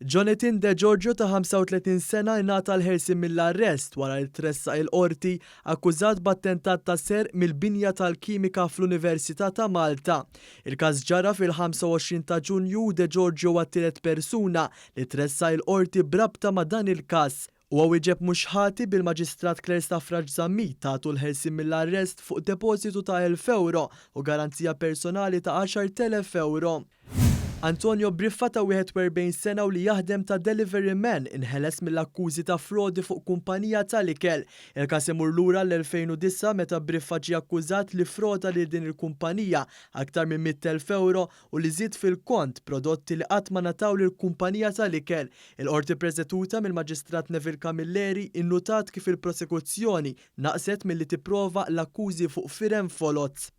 Jonathan De Giorgio ta' 35 sena ingħata l-ħelsien mill-arrest wara li tressaq il-Qorti akkużat b'attentat ta' serq mill-binja tal-kimika fl-Università ta' Malta. Il-każ ġara fil-25 ta' Ġunju u De Giorgio huwa t-tielet persuna li tressaq il-Qorti b'rabta ma' dan il-każ. Huwa wieġeb mhux ħati bil-Maġistrat Claire Stafrace Zammit tagħtu l-ħelsien mill-arrest fuq depożitu ta' 1,000 ewro u garanzija personali ta' 10,000 ewro. Antonio Briffa ta' 41 sena u li jaħdem ta' delivery man inħeles mill-akkużi ta' frodi fuq kumpanija tal-ikel. Il-każ imur lura l-2009 meta Briffa ġie akkużat li froda lil din il-kumpanija aktar minn 100,000 ewro u li żied fil-kont prodotti li qatt ma ngħataw lill-kumpanija tal-ikel. Il-Qorti preseduta mill-Maġistrat Neville Camilleri innutat kif il-prosekuzzjoni naqset milli tipprova l-akkużi fuq firem foloz.